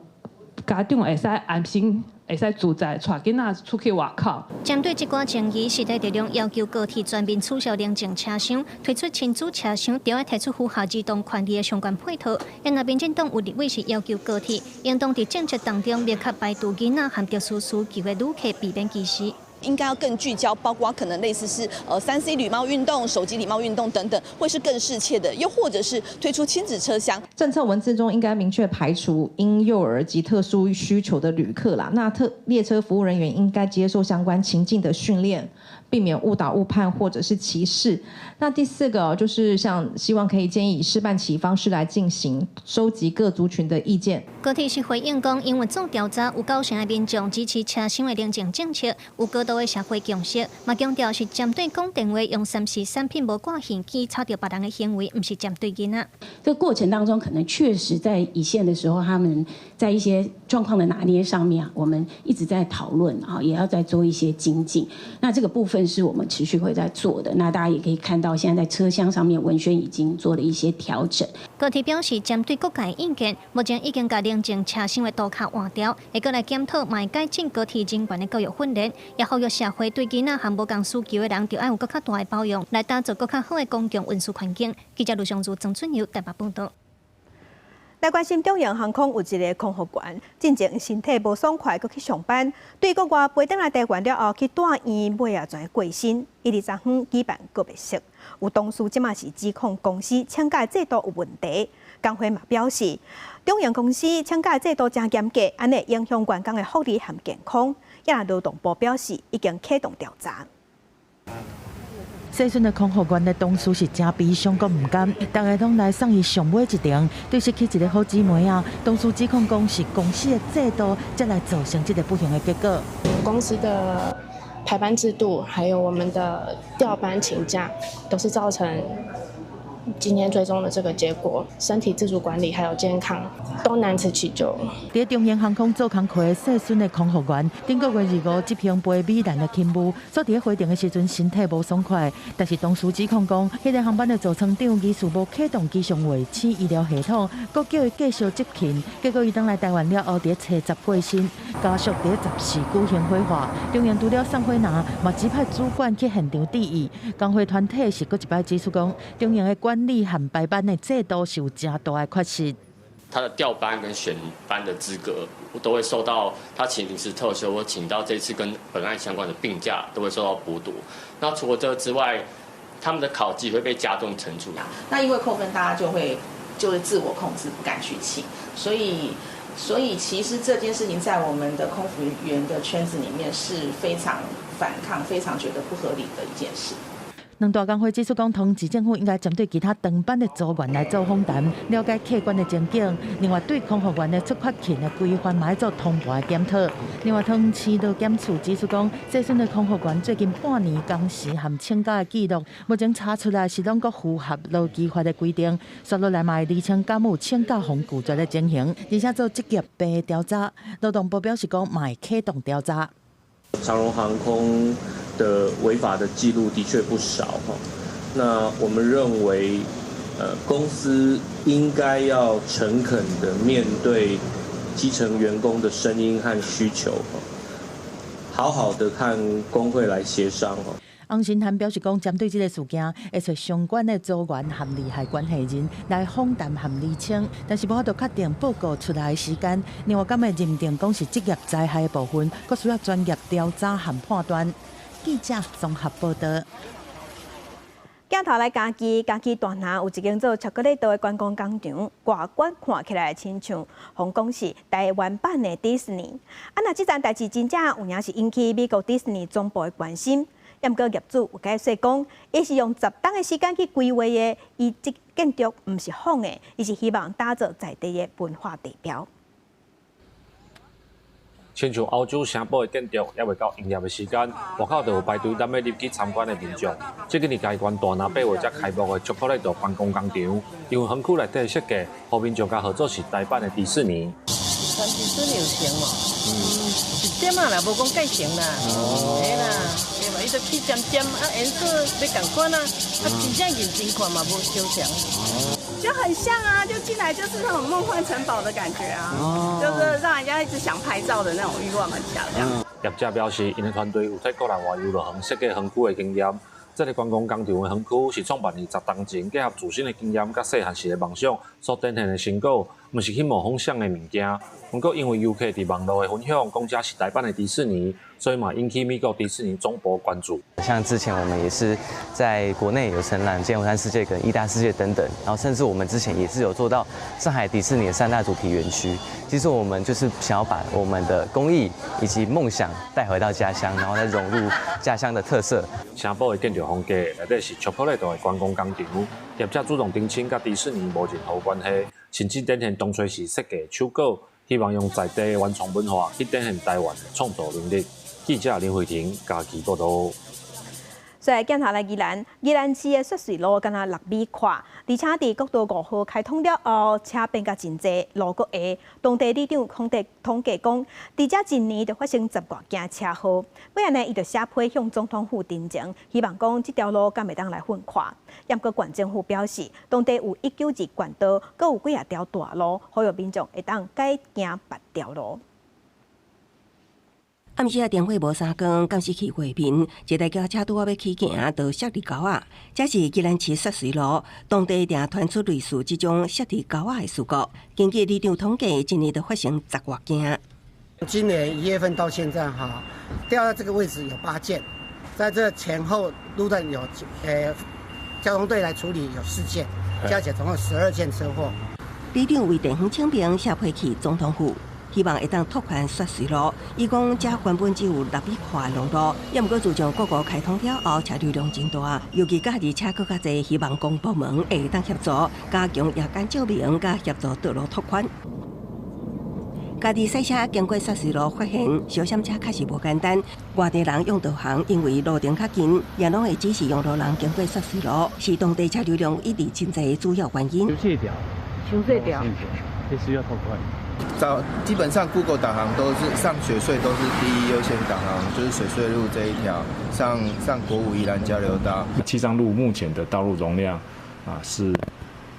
Speaker 28: 家長會使安心、會使自在帶囡仔出去外口。
Speaker 17: 針對這寡爭議，時代力量要求高鐵全面取消寧靜車廂，推出親子車廂，著愛提出符合兒童權利的相關配套。若民進黨有立委是要求高鐵應當佇政策當中明確排除囡仔和特殊需求的旅客，避免歧視。
Speaker 29: 應該要更聚焦，包括可能類似是3C 禮貌運動、手機禮貌運動等等，會是更適切的。又或者是推出親子車廂。
Speaker 30: 政策文字中應該明確排除嬰幼兒及特殊需求的旅客啦。那特列車服務人員應該接受相關情境的訓練，避免誤導、誤判或者是歧視。那第四個就是像希望可以建議以試辦期方式來進行收集各族群的意見。
Speaker 17: 高鐵是回應講，因為做調查有九成的民眾支持車廂的寧靜政策，有高度的社會共識，嘛強調是針對講電話用3C 產品無掛耳機吵著別人的行為，毋是針對囡仔。
Speaker 31: 這個過程當中，可能確實在一線的時候，他們在一些狀況的拿捏上面，我們一直在討論啊，也要再做一些精進。那這個部分是我們持續會在做的。那大家也可以看到，現在在車廂上面文宣已經做了一些調整。
Speaker 17: 高鐵表示，針對各界意見，目前已經共寧靜車廂的圖卡換掉，會閣來檢討，嘛會改進高鐵人員的教育訓練，也呼籲社會對囡仔和無仝需求的人，著愛有閣較大的包容，來打造閣較好的公共運輸環境。記者盧尚如、曾春友台北報導。
Speaker 1: 來關心中揚航空有一个空服員，進前身體無爽快，閣去上班，對國外飛轉來台灣了後，去住院，尾仔全過身。伊佇昨昏舉辦告別式，有同事這馬是指控公司請假制度有問題。工會嘛表示，中揚公司請假制度誠嚴格，按呢影響員工的福利和健康。也勞動部表示已經啟動調查。
Speaker 6: 世巡的空服員的同事是誠悲傷，閣毋甘，逐家攏來送伊上尾一程，對失去一个好姊妹啊。同事指控講是公司的制度，才來造成這个不幸的結果。
Speaker 2: 公司的排班制度，還有我們的調班請假，都是造成今天最終的這個結果。身體自主管理還有健康都難辭其咎。
Speaker 6: 佇中英航空做工課的世巡的空服員，頂個月25執行飛米蘭的勤務，所佇咧飛程的時陣身體無爽快，但是同事指控講，彼个航班的座艙長疑似無啟動機上衛星醫療系統，閣叫伊繼續執勤，結果伊轉來台灣了後，佇咧初十過身，家屬佇咧14舉行火化。中英除了送火籃，嘛指派主管去現場致意。工會團體是閣一擺指出講，中英的管理和排班的制度是有誠大的缺失。
Speaker 4: 他的調班跟選班的資格都會受到他請臨時特休或請到這次跟本案相關的病假都會受到剝奪。那除了這個之外，他們的考績會被加重懲處。
Speaker 7: 那因為扣分，大家就會自我控制，不敢去請。所以其實這件事情在我們的空服員的圈子裡面是非常反抗、非常覺得不合理的一件事。
Speaker 6: 兩大工會指出，講通知政府應該針對其他長班的組員來做訪談，了解客觀的情景。另外，對空服員的出缺勤的規範，嘛愛做通盤的檢討。另外，桃園市勞檢處指出，講這陣的空服員最近半年工時和請假的記錄，目前查出來是攏閣符合勞基法的規定。煞落來嘛會釐清敢有請假予拒絕的情形，而且做職業病的調查。勞動部表示講，嘛會啟動調查。
Speaker 15: 長榮航空的違法的記錄的確不少哈，那我們認為，公司應該要誠懇的面對基層員工的聲音和需求，好好的和工會來協商哈。
Speaker 6: 洪申翰表示講，針對這個事件，會揣相關的組員和利害關係人來訪談和釐清，但是無法度確定報告出來的時間。另外，敢會認定講是職業災害的部分，閣需要專業調查和判斷。記者綜合報道。
Speaker 1: 鏡頭來嘉義，嘉義大林有一間做巧克力道的觀光工廠，外觀看起來親像，予人講是台灣版的迪士尼。啊，若這層代誌真正有影是引起美國迪士尼總部的關心。毋過業主有解釋講，伊是用10冬的時間去規劃的，伊這建築毋是仿的，伊是希望打造在地的文化地標。
Speaker 16: 親像歐洲城堡的建築，猶未到營業的時間，外口就有排隊等欲入去參觀的民眾。這間佇嘉義縣大林8月才開幕的巧克力道觀光工廠，因為園區內底的設計，予民眾共號做是台版的迪士尼。
Speaker 18: 跟迪士尼有像無？一點仔啦，無講蓋像啦。嘿啦，對嘛？伊就起尖尖啊，顏色欲仝款啊，啊，真正認真看嘛，無相像。
Speaker 19: 就很像啊，就進來就是那種夢幻城堡的感覺啊，就是讓人家一直想拍照的那種慾望很強。這樣。
Speaker 16: 業者表示，𪜶的團隊有佇國內外遊樂園設計園區的經驗。這个觀光工廠的園區是創辦佇10冬前，結合自身的經驗佮細漢時的夢想所展現的成果，毋是去模仿啥的物件。毋過因為遊客佇網路的分享，講這是台版的迪士尼，所以嘛引起美國迪士尼總部關注。
Speaker 20: 像之前我們也是在國內有承攬劍湖山世界跟義大世界等等，然後甚至我們之前也是有做到上海迪士尼的三大主題園區。其實我們就是想要把我們的工藝以及夢想帶回到家鄉，然後再融入家鄉的特色。
Speaker 16: 城堡的建築風格內底是巧克力道的觀光工廠，業者主動澄清佮迪士尼無任何關係，甚至展現當初時設計手稿，希望用在地的原創文化去展現台灣的創造能力。記者林慧婷嘉義報導。
Speaker 1: 所以鏡頭來宜蘭，宜蘭市的雪隧路敢若6米寬，而且佇國道5號開通了後，車變甲真濟，路閣狹。當地里長統計講，佇這一年就發生10外件車禍。尾仔呢，伊就寫批向總統府陳情，希望講這條路敢會當來訓寬。毋過縣政府表示，當地有192縣道，閣有幾仔條大路，呼籲民眾會當改行別條路。
Speaker 21: 暗時仔電火無三光，監視器畫面，一台轎車拄仔欲起行，就摔佇溝仔。這是宜蘭市雪隧路，當地定傳出類似這種摔佇溝仔的事故。根據里長統計，一年就發生10外件。
Speaker 22: 今年1月份到現在，哈，掉到這個位置有8件，在這前後路段有交通隊來處理有4件，加起來總共12件車禍。
Speaker 21: 里長為地方請命，寫批去總統府。希望會當拓寬雪隧路。伊講，遮原本只有6米寬的路，也毋過自從國五開通了後，車流量真大，尤其假日車閣較濟，希望公部門會當協助加強夜間照明，佮協助道路拓寬。家己駛車經過雪隧路，發現小閃車確實無簡單。外地人用導航，因為路程較近，也攏會指示用路人經過雪隧路，是當地車流量一直真濟的主要原因。
Speaker 3: 傷細條，傷細條，必須要拓寬。
Speaker 5: 早基本上 Google 導航都是上雪隧都是第一優先導航，就是雪隧路這一條上國五宜蘭交流道。
Speaker 8: 七張路目前的道路容量是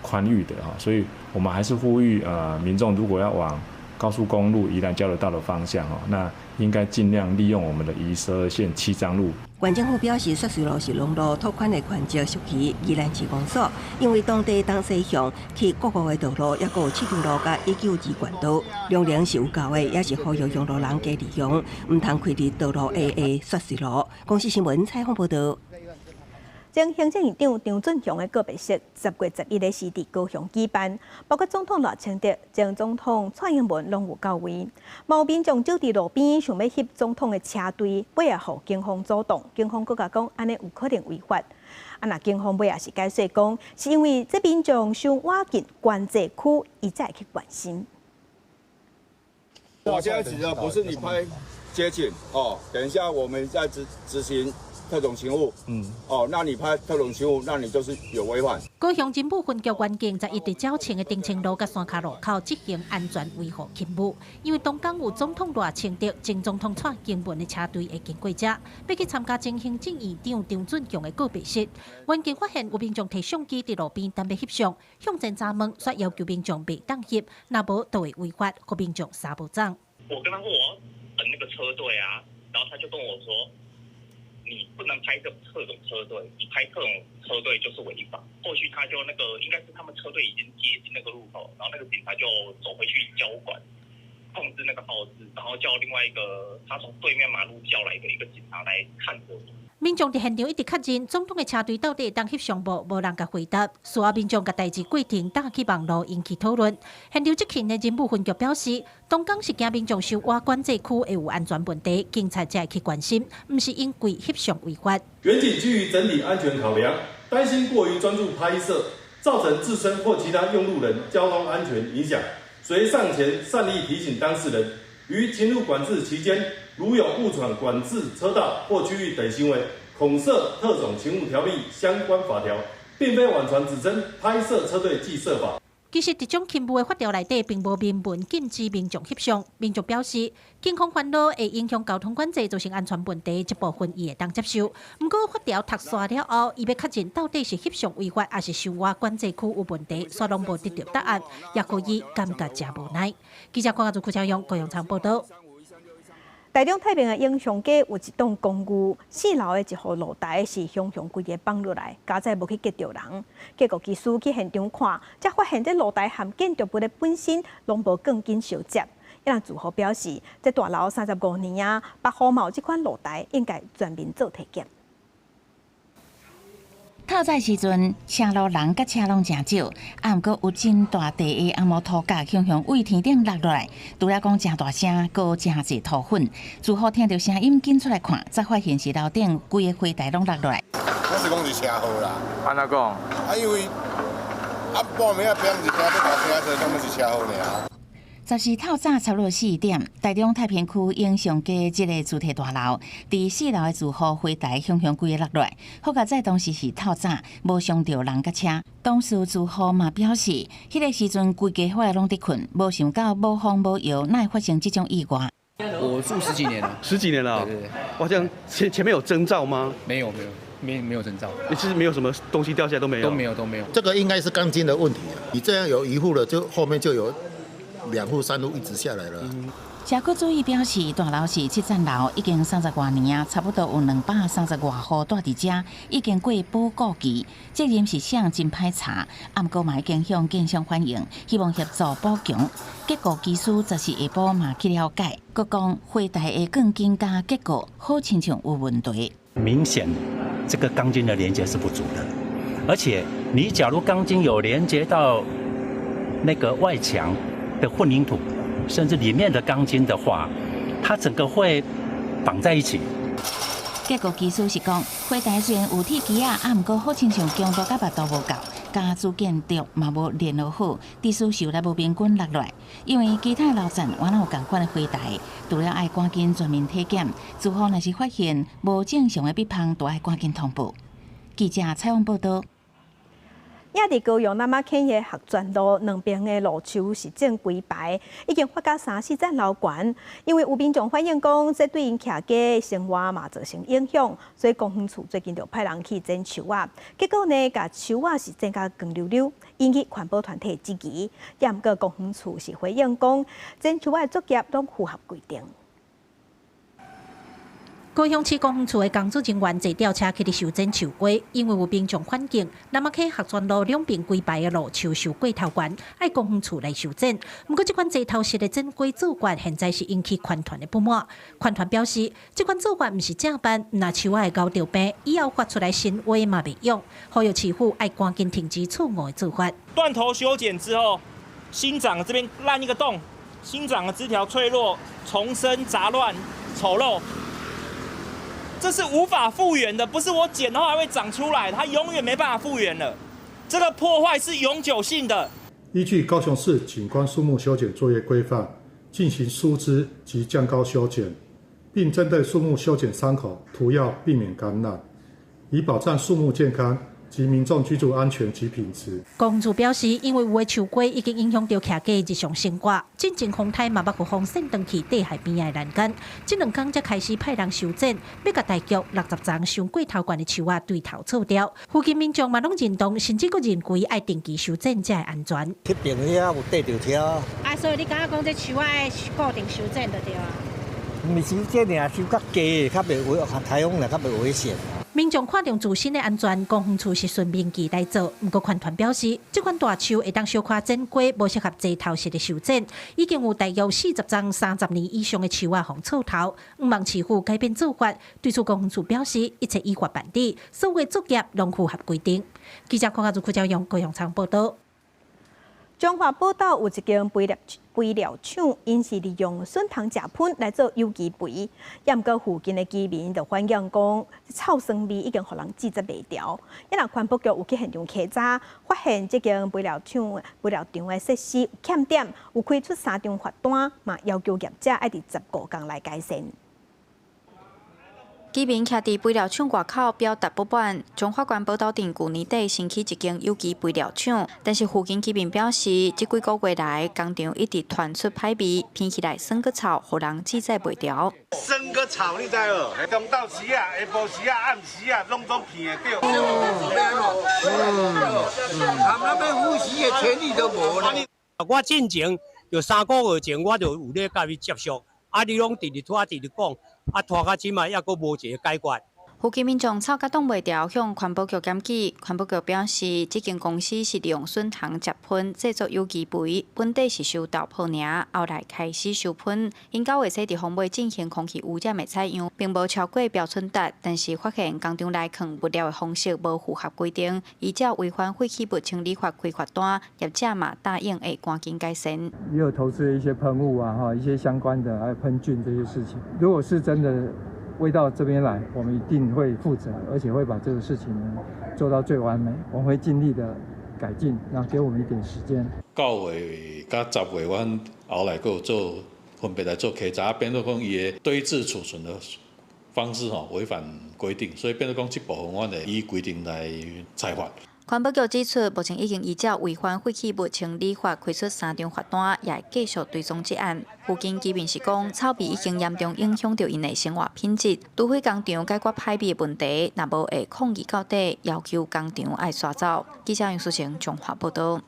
Speaker 8: 寬裕的哈，所以我們還是呼籲民眾如果要往高速公路宜蘭交流道的方向哦，那應該盡量利用我們的宜12線七張路。
Speaker 21: 縣政府表示，雪隧路是陸路拓寬的權責屬於宜蘭市公所，因為當地東西向去各國的道路，抑閣有七張路佮192縣道，量能是有夠的，也是呼籲用路人加利用，毋通開佇道路下的雪隧路。公視新聞採訪報導。
Speaker 1: 前行政院長張俊雄的告別式，10月11日是佇高雄舉辦，包括總統賴清德、前總統蔡英文攏有到位。有民眾守佇路邊，想欲翕總統的車隊，尾仔予警方阻擋，警方閣共講，按呢有可能違法。啊，若警方尾仔是解釋講，是因為這民眾傷倚近管制區，伊才會去關心。
Speaker 9: 我現在指的不是你拍街景哦，等一下我們在執行特種勤務，哦，那你拍特種勤務，那你就是有違反。
Speaker 10: 高雄警務分局員警11佇鳥清的澄清路佮山跤路口執行安全維護勤務，因為當天有總統賴清德、前總統蔡英文的車隊會經過遮，欲去參加前行政院長張俊雄的告別式。員警發現有民眾提相機佇路邊等欲翕相，向前查問，煞要求民眾袂當翕，若無就會違法，予民眾三無走。
Speaker 12: 我跟他說我要等那個車隊啊，然後他就跟我說，你不能拍這特種車隊，你拍特種車隊就是違法。後續他就那個應該是他們車隊已經接近那個路口，然後那個警察就走回去交管，控制那個號誌，然後叫另外一個他從對面馬路叫來的一個警察來看着我。
Speaker 10: 民眾佇現場一直確認總統的車隊到底會當翕相無，無人共回答。事後民眾共代誌過程打去網路引起討論。現場執勤的人武分局表示，當天是驚民眾傷倚管制區會有安全問題，警察才會去關心，毋是因為翕相違法。
Speaker 13: 員警基於整體安全考量，擔心過於專注拍攝，造成自身或其他用路人交通安全影響，遂上前善意提醒當事人，於進入管制期間，如有誤闖管制車道或區域等行為，恐涉特種勤務條例相關法條，並非網傳指稱拍攝車隊即涉法。
Speaker 10: 其實，這種勤務的法條內底並無明文禁止民眾翕相。民眾表示，警方煩惱會影響交通管制，造成安全問題，這部分伊會當接受。毋過法條讀煞了後，伊欲確認到底是翕相違法，抑是傷倚管制區有問題，煞攏無得著答案，也予伊感覺誠無奈。記者郭家祖、郭超勇、高陽昌報導。
Speaker 1: 台中太平的英雄街有一棟公寓，4樓的一戶露台是雄雄規个放落來，佳哉無去擊著人。結構技師去現場看，才發現這露台和建築物的本身攏無鋼筋相接。伊人住戶表示，這大樓35年啊，別戶嘛有這款露台，應該全面做體檢。
Speaker 23: 透早時陣，車路人佮車攏誠少，啊，毋過有真大塊的紅毛土甲雄雄對天頂落落來，除了講誠大聲，閣誠濟土粉。住戶聽著聲音，緊出來看，才發現是樓頂規个花台攏落落來。
Speaker 24: 我是講是車禍啦。
Speaker 25: 按怎講？
Speaker 24: 啊，因為啊半暝仔邊是聽這大聲，所以感覺是車禍爾。
Speaker 23: 14透早差不多4點，台中太平區英雄街這个住宅大樓，佇4樓的住戶花台雄雄規个落落來，好佳哉當時是透早，無傷著人佮車。當時住戶嘛表示，彼个時陣規家伙攏佇睏，無想到無風無雨，哪會發生這種意外？
Speaker 26: 我住十幾年了，
Speaker 32: 十幾年了。
Speaker 26: 對對對。
Speaker 32: 哇，這樣前面有徵兆嗎？
Speaker 26: 沒有沒有，沒有徵兆。
Speaker 32: 你是沒有什麼東西掉下來都沒有？
Speaker 26: 都沒有都沒有。
Speaker 33: 這個應該是鋼筋的問題啊！你這樣有一戶了，就後面就有2戶、3戶一直下來了。
Speaker 23: 社區主委表示，大樓是七層樓，已經30外年啊，差不多有230外戶蹛佇遮，已經過保固期，責任是啥真歹查，啊，毋過嘛已經向建商反映，希望協助補強。結構技師14下晡嘛去了解，閣講花台的鋼筋佮結構好親像有問題。
Speaker 34: 明顯，這個鋼筋的連接是不足的，而且你假如鋼筋有連接到那個外牆的混凝土，甚至裡面的鋼筋的話，它整個會綁在一起。
Speaker 23: 結構技師是講，花台雖然有鐵枝仔，啊，毋過好親像強度佮密度無夠，佮主建築嘛無聯絡好，致使受力無平均落來。因為其他樓層原來有仝款的花台，除了愛趕緊全面體檢，住戶若是發現無正常的壁縫，都愛趕緊通報。記者採訪報道。
Speaker 1: 也佇高雄那瑪溪的學全路兩邊的路樹是種規排，已經發甲三四層樓懸。因為有民眾反映講，這對𪜶徛家生活嘛造成影響，所以公園處最近就派人去剪樹仔。結果呢，共樹仔是剪甲光溜溜，引起環保團體質疑。也毋過公園處是回應講，剪樹仔的作業攏符合規定。
Speaker 10: 高雄市公園處的工作人員坐吊車去佇修剪樹瓜，因為有民眾反映，那瑪溪學全路兩邊規排的路樹樹過頭懸，愛公園處來修剪。毋過這款齊頭式的剪瓜做法，現在是引起環團的不滿。環團表示，這款做法毋是正辦，若樹仔會咬著病，以後發出來新話嘛袂用。呼籲市府愛趕緊停止錯誤的做法。
Speaker 2: 斷頭修剪之後，新長的這邊爛一個洞，新長的枝條脆弱、叢生雜亂、醜陋。這是無法復原的，不是我剪的話還會長出來，它永遠沒辦法復原了。這個破壞是永久性的。
Speaker 4: 依據高雄市景觀樹木修剪作業規範，進行疏枝及降高修剪，並針對樹木修剪傷口塗藥，避免感染，以保障樹木健康及民眾居住安全及品質。
Speaker 10: 公主表示，因為有的樹瓜已經影響到徛家日常生活，進前風颱嘛捌予風扇斷去綴海邊的欄杆，這兩工才開始派人修剪，欲共大約60叢傷過頭懸的樹仔對頭銼掉。附近民眾嘛攏認同，甚至閣認為愛定期修剪才會安全。
Speaker 6: 這邊遐有綴著車。
Speaker 10: 啊，所以你感覺講這樹仔固定修剪就對啊？
Speaker 6: 毋是修剪爾，修較低，較袂危，颱風來較袂危險。
Speaker 10: 民眾看重自身的安全，公園處是順民意來做。毋過環團表示，這款大樹會當小可剪瓜，無適合齊頭式的修剪。已經有大約40叢30年以上的樹仔予銼頭，向望市府改變做法。對此，公園處表示，一切依法辦理，所有作業攏符合規定。記者鄺家如、柯昭勇、高雄場報道。
Speaker 1: 彰化寶斗有一間肥料廠，𪜶是利用筍蟲食糞來做有機肥，也毋過附近的居民就反映講，臭酸味已經予人拒絕袂牢。也若環保局有去現場稽查，發現這間肥料場的設施有欠點，有開出三張罰單，嘛要求業者愛佇15工內改善。
Speaker 7: 居民徛佇肥料廠外口表達不滿。彰化縣寶斗鎮舊年底新起一間有機肥料廠，但是附近居民表示，這幾個月來工廠一直傳出歹味，聞起來酸閣臭，予人拒載袂牢。
Speaker 24: 酸閣臭，你知無？中晝時啊、下晡時啊、暗時啊，攏總聞會著。他們那邊呼吸的權利都無呢。
Speaker 11: 我進前就3個月前，我就有咧佮伊接觸，啊，你攏直直拖，直直講。啊，拖到這擺猶閣無一個解決。
Speaker 7: 附近民眾臭甲擋袂牢，向環保局檢舉。環保局表示，這間公司是利用筍蟲食糞製作有機肥，本底是收豆粕爾，後來開始收糞。𪜶9月底佇風尾進行空氣污染的採樣，並無超過標準值，但是發現工廠內囥物料的方式無符合規定，依照違反廢棄物清理法開罰單，業者嘛答應會趕緊改善。
Speaker 14: 也有投資一些噴霧啊，哈，一些相關的，還有噴菌這些事情。如果是真的味道這邊來，我們一定會負責，而且會把這個事情呢做到最完美。我們會盡力的改進，然後給我們一點時間。
Speaker 15: 9月佮10月，阮後來閣有做分別來做稽查，變做講伊的堆置儲存的方式吼違反規定，所以變做講這部分阮會依規定來裁罰。
Speaker 7: 環保局指出，目前已經依照違反廢棄物清理法開出三張罰單，也會繼續追蹤這案。附近居民是講，臭味已經嚴重影響著𪜶的生活品質。除非工廠解決歹味的問題，若無會抗議到底，要求工廠愛徙走。記者楊淑晴彰化報道。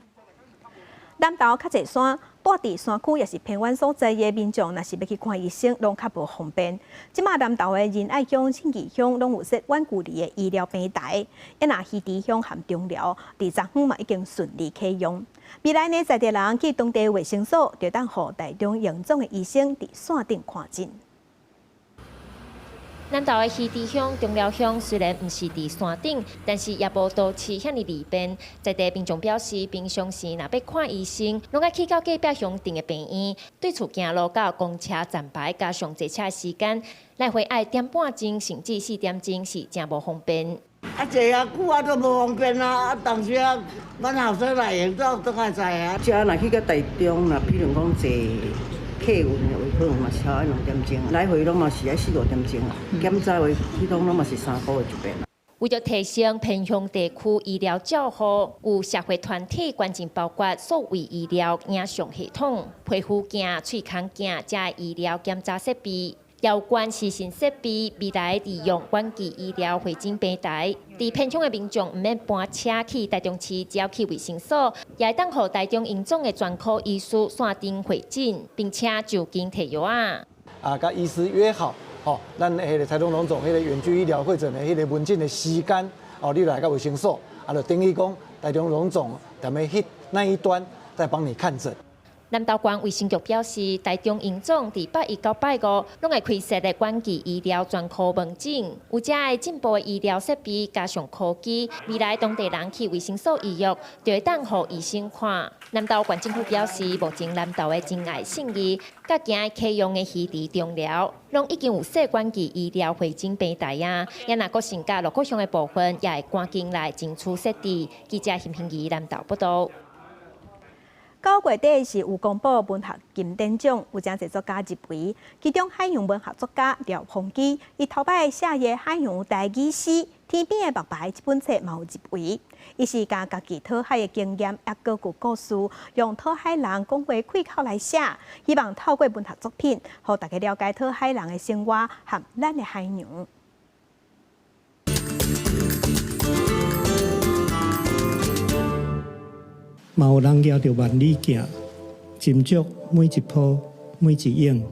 Speaker 1: 南投較濟山，住佇山區抑是偏遠所在的民眾，若是欲去看醫生，攏較無方便。這馬南投的仁愛鄉、信義鄉攏有設遠距離的醫療平台，啊若魚池鄉和中寮，佇昨昏嘛已經順利啟用。未來呢，在地人去當地衛生所，就當予台中榮總的醫生佇線頂看診。
Speaker 3: 南投的魚池鄉、中寮鄉雖然毋是佇山頂，但是也無都市遐爾利便。在地民眾表示，平常時若欲看醫生，攏愛去到隔壁鄉鎮的病院，對厝行路到公車站牌，加上坐車時間，來回愛點半鐘，甚至4點鐘是誠無方便。
Speaker 5: 啊，坐遐久啊都無方便啊！啊，當時啊，阮後生來用都都較知啊。
Speaker 16: 遮若去到台中，若比如講坐客運的話，可能嘛是愛2點鐘，來回攏嘛是愛四五點鐘啊。檢查話，彼攏攏嘛是3個月一遍。
Speaker 3: 為著提升偏鄉地區醫療照護，有社會團體捐贈包括數位醫療影像系統、皮膚鏡、喙腔鏡遮醫療檢查設備。遙觀視訊設備，未來利用遠距醫療會診平台，佇偏鄉的民眾毋免搬車去台中市，只要去衛生所，也會當予台中榮總的專科醫師線頂會診，並且就近提藥仔。
Speaker 17: 啊，佮醫師約好，吼，咱彼个台中榮總彼个遠距醫療會診的彼个門診的時間，哦，你來到衛生所，啊，就等於講台中榮總踮咧彼那一端在幫你看診。
Speaker 3: 南投縣衛生局表示，台中榮總佇拜一到拜五攏會開設的遠距醫療專科門診，有遮的進步的醫療設備，加上科技，未來當地人去衛生所預約，就會當予醫生看。南投縣政府表示，目前南投的仁愛信義、佮行啟用的魚池中寮，攏已經有設遠距醫療會診平台啊。也若閣剩佮鹿谷鄉的部分，也會趕緊來爭取設置。記者邢平儀南投報導。
Speaker 1: 9月底是有公布文學金典獎，有誠濟作家入圍，其中海洋文學作家廖鴻基，伊頭擺寫的海洋台語詩《天邊的目牌》這本冊嘛有入圍。伊是將家己討海的經驗，抑閣有故事，用討海人講話開口來寫，希望透過文學作品，予大家了解討海人的生活和咱的海洋。
Speaker 18: 嘛有人舉著萬里鏡，斟酌每一波每一影。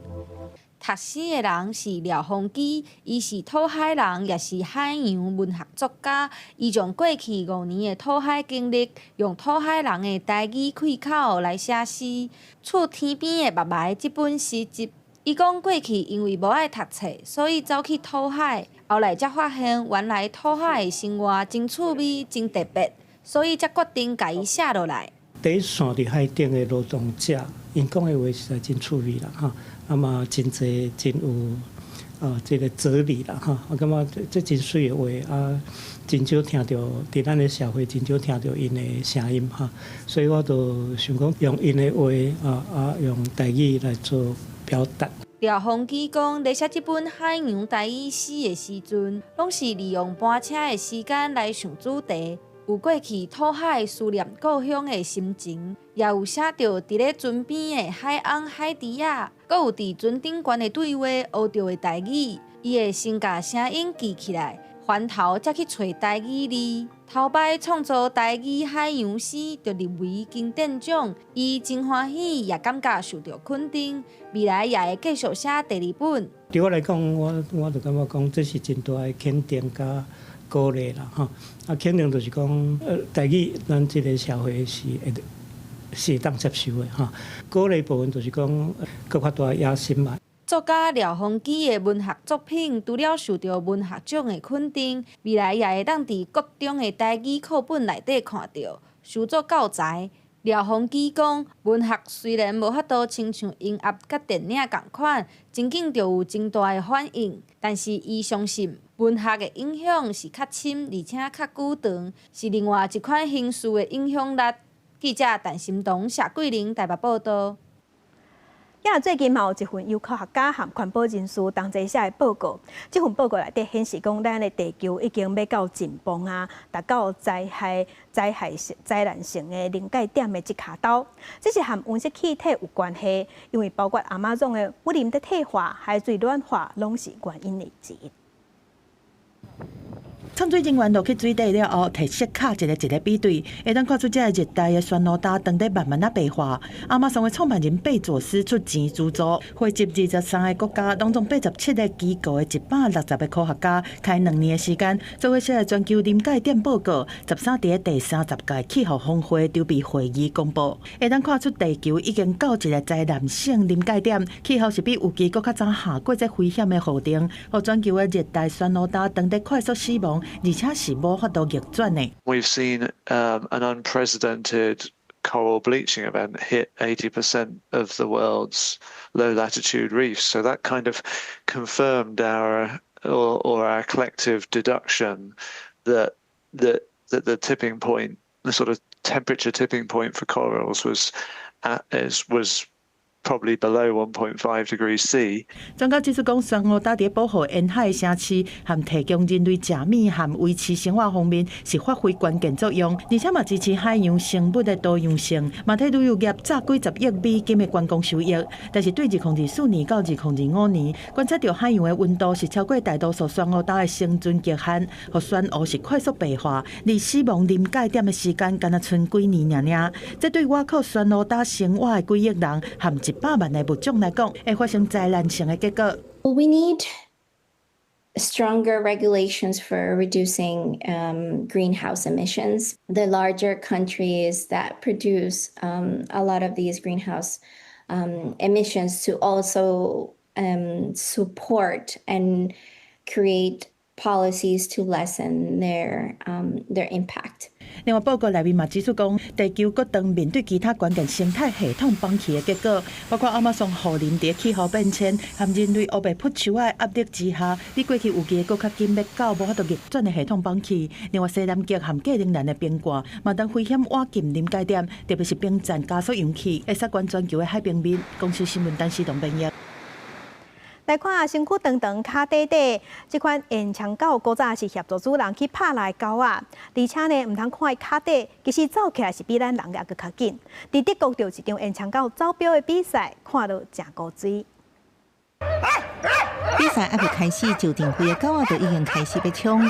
Speaker 7: 讀詩的人是廖鴻基，伊是討海人，也是海洋文學作家。伊將過去5年的討海經歷，用討海人的台語開口來寫詩。厝天邊的目牌這本詩集，伊講過去因為無愛讀冊，所以走去討海。後來才發現，原來討海的生活真趣味、真特別。所以才決定共伊寫落來。
Speaker 18: 第一線佇海頂的勞動者，𪜶講的話實在真趣味啦，吼，啊嘛真濟真有這个哲理啦，吼，我感覺這真媠的話啊，真少聽著佇咱的社會真少聽著𪜶的聲音哈，所以我就想講用𪜶的話啊，用台語來做表達。
Speaker 7: 廖鴻基講，咧寫這本海洋台語詩的時陣，攏是利用班車的時間來想主題。有過去討海思念故鄉的心情，也有寫著佇咧船邊的海翁、海豬仔，閣有佇船頂懸的對話學著的台語。伊會先共聲音記起來，翻頭才去揣台語字。頭擺創作台語海洋詩，就入圍金典獎，伊真歡喜，也感覺受著肯定。未來也會繼續寫第二本。
Speaker 18: 對我來講，我就感覺講，這是真大的肯定佮鼓勵啦，吼！啊，肯定就是講，台語咱這个社會是會是會當接受的，吼。鼓勵部分就是講，閣較大野心嘛。
Speaker 7: 作家廖鴻基的文學作品，除了受著文學獎的肯定，未來也會當佇國中的台語課本內底看著，收做教材。廖鴻基講，文學雖然無法度親像音樂佮電影仝款，真緊就有真大的反應，但是伊相信文學的影響是較深，而且較久長，是另外一款形式的影響力。記者陳心彤、謝桂玲台北報導。
Speaker 1: 也最近嘛有一份由科學家和環保人士同齊寫的報告，這份報告內底顯示講，咱的地球已經欲到盡崩啊，達到災害、災害性、災難性的臨界點的這跤兜。這是和溫室氣體有關係，因為包括亞馬遜的雨林的退化、海水暖化，攏是原因之一。
Speaker 8: 潜水人員落去水底了後，提色卡一个一個比對，會當看出這个熱帶的珊瑚礁當咧慢慢仔白化。亞馬遜的創辦人貝佐斯出錢資助，匯集23個國家，當中87個機構的160個科學家，開2年的時間，做伙寫全球臨界點報告。13佇第30屆氣候峰會籌備會議公布，會當看出地球已經到一個災難性臨界點，氣候是比預期閣較早下過這危險的予定，予全球的熱帶珊瑚礁當咧快速死亡，而且是無法度逆轉的。
Speaker 9: We've seen an unprecedented coral bleaching event hit 80% of the world's low latitude reefs. So that kind of confirmed our collective deduction that the tipping point, the sort of temperature tipping point for corals was probably below 1.5 degrees C.
Speaker 8: 專家指出，講珊瑚礁佇保護沿海城市和提供人類食物和維持生活方面是發揮關鍵作用，而且嘛支持海洋生物的多樣性，嘛替旅遊業詐幾十億美金的觀光收益。但是對2024年到2025年，觀測著海洋的溫度是超過大多數珊瑚礁的生存極限，予珊瑚是快速白化，離死亡臨界點的時間干焦賰幾年爾爾。這對倚靠珊瑚礁生活的幾億人和100萬的物種來講，會發生災難性的結果。
Speaker 12: We need stronger regulations for reducing greenhouse emissions. The larger countries that produce a lot of these greenhouse emissions to also support and create policies to lessen their impact.
Speaker 8: 另外，報告內面嘛指出講，地球閣當面對其他關鍵生態系統崩去的結果，包括亞馬遜雨林佇氣候變遷和人類烏白伐樹仔的壓力之下，比過去預計閣較緊欲到無法度逆轉的系統崩去。另外，西南極和格陵蘭的冰蓋嘛當危險倚近臨界點，特別是冰層加速融去，會削懸全球的海平面。公視新聞陳思棟編譯。
Speaker 1: 來看身軀長長、跤短短，這款延長狗古早是協助主人去拍獵的狗仔，而且呢，毋通看伊跤短，其實走起來是比咱人猶閣較緊。佇德國就一場延長狗走標的比賽，看著誠古錐。
Speaker 23: 比賽猶未開始，就定位的狗仔就已經開始欲衝。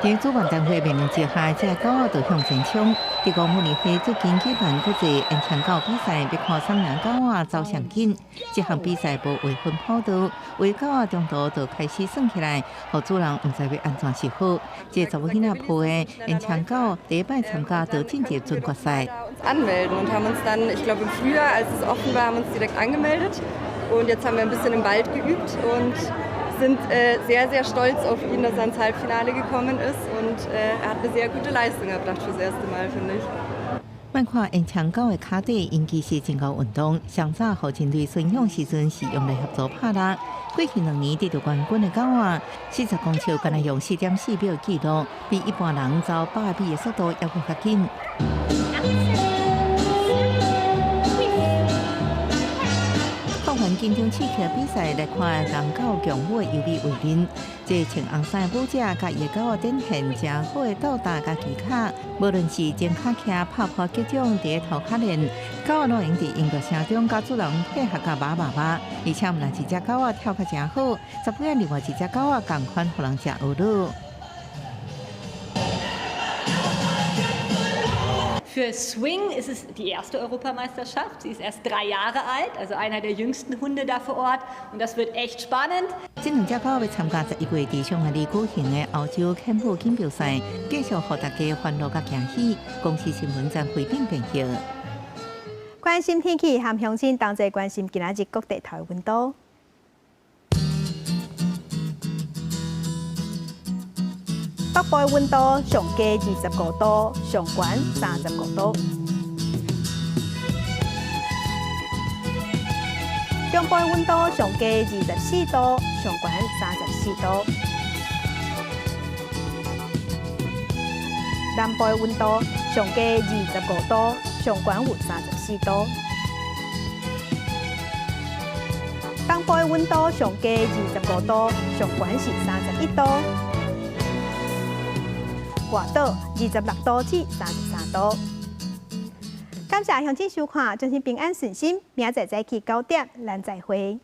Speaker 23: 佇主辦單位命令之下，這个狗仔就向前衝。德國慕尼黑最近舉辦國際延長狗比賽，欲看啥人狗仔走上緊。這項比賽無劃分跑道，為狗仔中途就開始耍起來，予主人毋知欲按怎是好。這个查某囡仔抱的延長狗第一擺參加就進入準決賽。
Speaker 13: Anmelden und haben uns dann, ich glaube im Frühjahr, als es offen war, haben uns direkt angemeldet. Und jetzt haben wir ein bisschen im Wald geübt und sind sehr, sehr stolz auf ihn, dass er ins Halbfinale gekommen ist. Und er hat eine sehr gute Leistung erbracht fürs erste Mal, finde ich.
Speaker 23: 莫看延長狗的跤短，𪜶其實真𠢕運動。上早予人類馴養時陣是用來協助拍獵。過去2年得著冠軍的狗仔，40公尺干焦用4.4秒紀錄，比一般人走100米的速度猶閣較緊。看完緊張刺激的比賽，來看人狗共舞的優美畫面。這穿紅衫的舞者佮伊的狗仔展現誠好的鬥打佮技巧，無論是前跤徛、拍破擊掌、佇塗跤練，狗仔攏會佇音樂聲中佮主人配合甲密密麻。而且毋但一隻狗仔跳甲誠好，十幾仔另外一隻狗仔仝款予人誠懊惱。
Speaker 19: Für Swing ist es die erste Europameisterschaft. Sie ist erst 3 Jahre alt, also einer der jüngsten Hunde da vor Ort. Und das wird echt spannend.
Speaker 23: 這兩隻狗欲參加11月佇匈牙利舉行的歐洲犬舞錦標賽，繼續予大家歡樂佮驚喜。公視新聞張惠斌編譯。
Speaker 1: 關心天氣，和鄉親同齊關心今仔日各地頭的溫度。北部的溫度上低25度，上懸35度。中部的溫度上低24度，上懸34度。南部的溫度上低25度，上懸有34度。東部的溫度上低25度，上懸是31度。外島26度至33度。感謝鄉親收看，祝您平安順心，明仔載早起9點，咱再會。